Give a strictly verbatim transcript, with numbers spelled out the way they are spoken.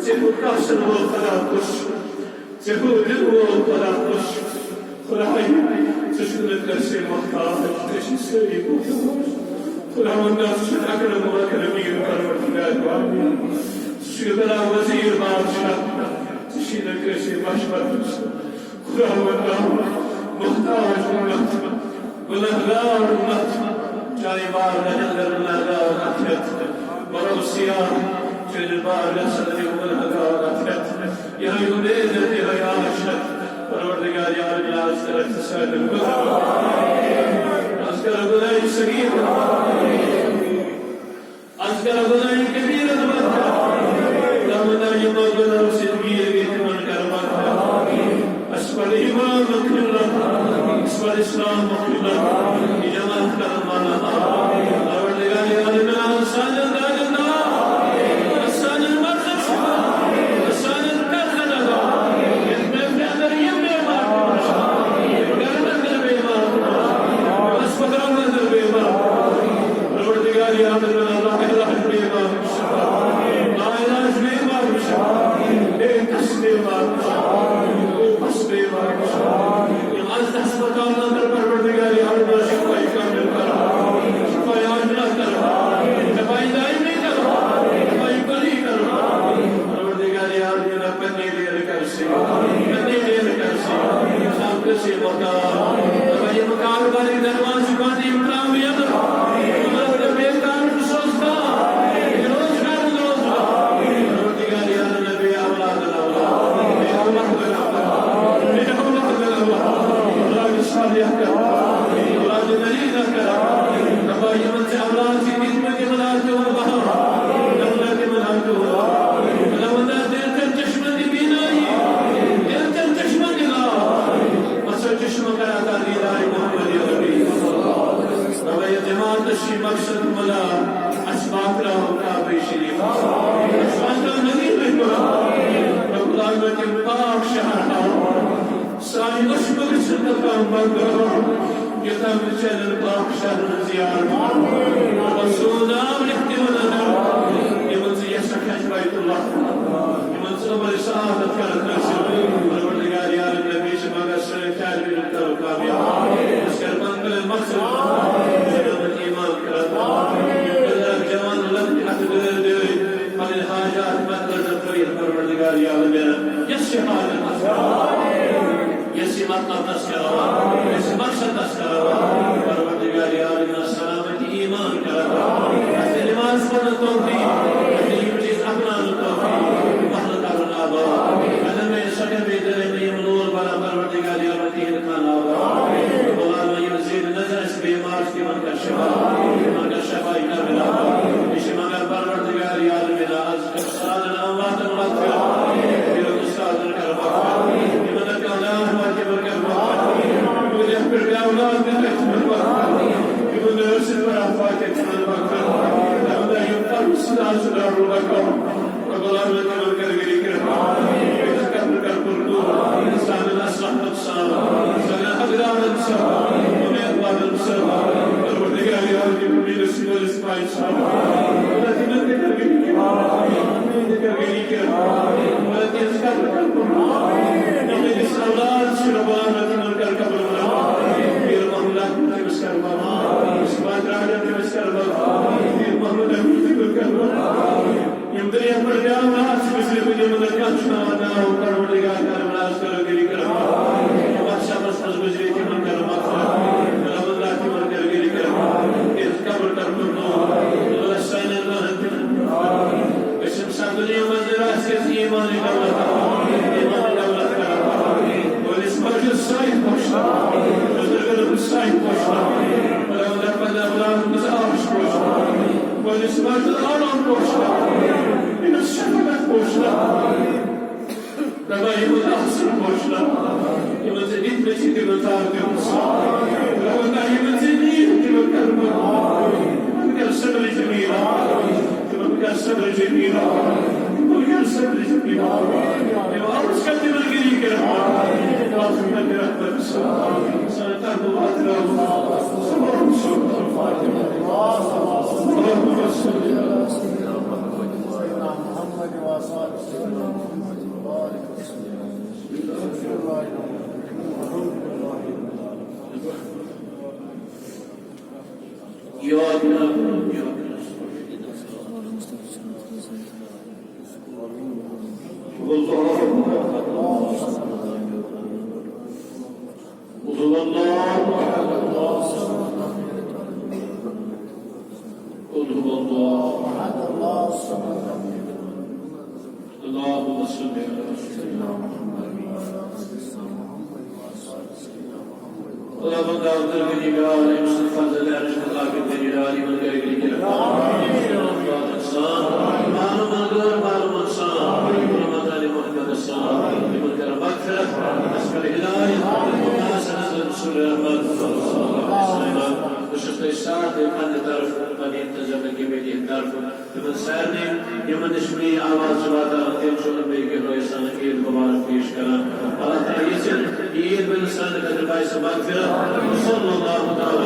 ژےٚ گوٚو کٲشُر وول خدا خۄش، ژےٚ گوٚو دِل وول خدا خۄش۔ خداے، ژٕ چھُکھ نہٕ کٲنٛسے محتاج، ژےٚ چھِ سٲری محتاج۔ خداوندا، ژٕ چھُکھ اکرم الاکرمین پروردگار عالمین۔ ژٕ چھُکھ بلا وزیر بادشاہ، ژےٚ چھُے نہٕ کٲنٛسے مشورٕ۔ خداوندا، محتاج امت، گنہگار امت، چانہِ بارگاہ اندر گنہگار اتھ ہیتھ، برو سیاہ، چانہِ بارگاہ اندر گنہگار اتھ ہیتھ۔ یہے امید ہے، یہے آش ہے۔ پروردگار عالم، از کر سارے گناہ، از کر گناہ صغیر، از کر گناہ کبیر مغفرت۔ رمضان یہ مغفرت سے گیر گئی تمن کر مغفرت۔ اس پر ایمان مکھن رکھ، اس پر اسلام مکھن رکھ۔ یہ جماعت کر مانا۔ پروردگار عالم، انسان داغ، انسان مرض، انسان قرض نہ، یتھ محفل اندر یہ بیمار، گھر اندر بیمار، اسپتال اندر بیمار، پروردگار عالم، اللہ علاج بیمار، لا علاج بیمار، بے کس بیمار، بے بس بیمار۔ یِم از ہسپتالن اندر پروردگار عالم شفائی کامل کر، شفائی عاجلہ کر، شفائی دائمی کر، شفائی کلی کر۔ پروردگار عالم پننی دیر کر سے، پننی دیر کر سے، سب کسی مکان، بھائی مکان باری دروازے بندی امکان بھی اندر، بیکار سوچتا، روزگار، روزگار۔ پروردگار عالم بے اولاد، بے اولاد، بے اولاد، اولاد صالحہ کر، اولاد مریضہ کر۔ ربا، یمن سے اولاد کی خدمت، اولاد جو بہار، اولاد من انتو، اولاد دل کر چشمہ دی بینائی، دل کر چشمہ دی لا، مسا چشمہ کر عطا دیدار محمد عربی۔ ربا، یہ جماعت شی مقصد ملا، اسباق راہ کعبہ شریف، اسباق نبی میں قرآن، رب العالمین پاک شہر، سانہِ عشقہٕ گژھِ نہٕ کانٛہہ بندو، یوٚتام نہٕ چلن پاک شہر ہٕنٛز زیارت۔ رۄبہ سون ناو لیکھ تِمن اندر، یِمن ژٕ یژھکھ چھَکھ بیت اللہ، یِمن ژٕ عمر سعادت کرکھ حٲصِل۔ پروردگار عالم، نبی چھِ منگان سٲنۍ طالب علم کرو کامیاب۔ أسۍ کر پنٕنۍ مقصد، سلامت ایمان کرو۔ جوان لۄکٕٹۍ اَتھٕ دٲرۍ دٲرۍ پنٕنۍ حاجات مقصد پوٗرٕ، پروردگار عالم، یۄس یہِ حاجت آسہِ۔ یس یہِ مطلب تذکرہ، یس یہِ مقصد تذکرہ، پروردگار عالم سلامتی ایمان کرو، اسہِ نماز پڑھنہٕ توفیق، اسہِ یِم چیٖز اپناونہٕ توفیق، محلہٕ کرُن آباد۔ قدمے سقمے دلے میں یِم لول بنا، پروردگار عالم تِہنٛد خانہ آباد۔ مولانا یِم زیر نظر اسہِ بیمار چھِ، تِمن کر شفا، تِمن کر شفا کاملہ۔ یہِ چھِ منگان پروردگار عالم از سارن امواتن مغفرت، میرے استادن کر مغفرت، یِمن کانٛہہ ناحق واتہِ تِمن کر مغفرت، یِمن یتھ پٮ۪ٹھ بے اولاد تہِ تتہِ تِمن مغفرت، یِمن نٲصر پر آفات تہِ تِمن مغفرت۔ اللہ یِم پنُن سُہ ناصر دارالمقام، رب العالمین تِمن کر گری کرم، تِہنٛز قبر کر پُرنور، سانٮ۪ن اسلامن سان، سانٮ۪ن اقدارن سان، امیدوارن سان، پروردگار عالم میٲنِس مٲلِس ماجہِ سان، اللہ تِمن تہِ کر گری کرم، تِمن تہِ کر گری کرم، اللہ تِہنٛز قبر کر پُرنور، یِم أمِس اولاد چھِ رب العالمین تِمن کر قبر منور، پیر محمد احمد تٔمِس کر منور، عثمان راجہ تٔمِس کر منور، پیر محمد امین تٔمِس کر منور۔ یِم دُنیا پٮ۪ٹھ بیٛاکھ راتھ چھِ گُزریمٕتۍ، یِمن نہٕ کانٛہہ چھُ ناو، ناو پروردگار کرم راز کرو گری کرم۔ یِم اَتھ شبس منٛز گُزرے، تِمن کرو مغفرت۔ رب اللہ تِمن کرو گری کرم۔ تِہنٛز قبر کر پُرنور۔ اللہ سانٮ۪ن گۄناہن تہِ۔ أسۍ ییٚمہِ ساتہٕ دُنیا منٛز نیرو، اَسہِ گژھِ ایٖمانٕچ دولت، ایٖمانٕچ دولت کرو۔ مٲلِس ماجہِ ہُنٛد سایہِ پوشناو۔ بُزرگن ہُنٛد سایہِ پوشناو۔ رب اللہ پننہِ اولادن ہٕنٛز آش پوشناو۔ مٲلِس ماجہِ ہُنٛد آرام پوشناو، أمِس شفقت پوشناو۔ رۄبا، یِمن آسن پوشناو، یِمن ژےٚ دِتمٕتۍ چھِ تِمن تھاو تِہُنٛد ساتھ۔ رۄبا، یِمن ژےٚ نِیِکھ تِمن کر مغفرت، تِمن کر صبر جمیل، تِمن کر صبر جمیل، تِمن کر صبر جمیل۔ یِم عرض کر تِمن گری کر، آخر میں رحمت سان، سان تر بہت رحمت۔ اللهم صل على محمد وآل محمد۔ قل هو الله احد، الله الصمد، لم يلد ولم يولد، قل هو الله احد، الله الصمد، لم يلد ولم يولد، قل هو الله احد، الله الصمد، لم يلد ولم يولد. اللهم صل على سيدنا محمد وعلى آل سيدنا محمد وعلى آل سيدنا محمد. اللهم دعوت الجلال، امسك فضل العرش، مقابل الجلال والكرم. معلوم الغيب، معلوم الأسرار، اللهم آل محمد السلام، لمن كان مغفرة، أسكن هداية، ومن أسس الرسول رحمة، وشفت الشاعر من طرف، من انتظم كميدي طرف، تمن سارنٕے یِمن نِش مےٚ یہِ آواز چھِ واتان، تِم چھِ بیٚیہِ کہِ رٲے سان عیٖد مُبارک پیش کران۔ اللہ تعالیٰ ییٚژھِن عیٖد بَنہِ سانہِ خٲطرٕ باعث مغفرت۔ صلی اللہ تعالیٰ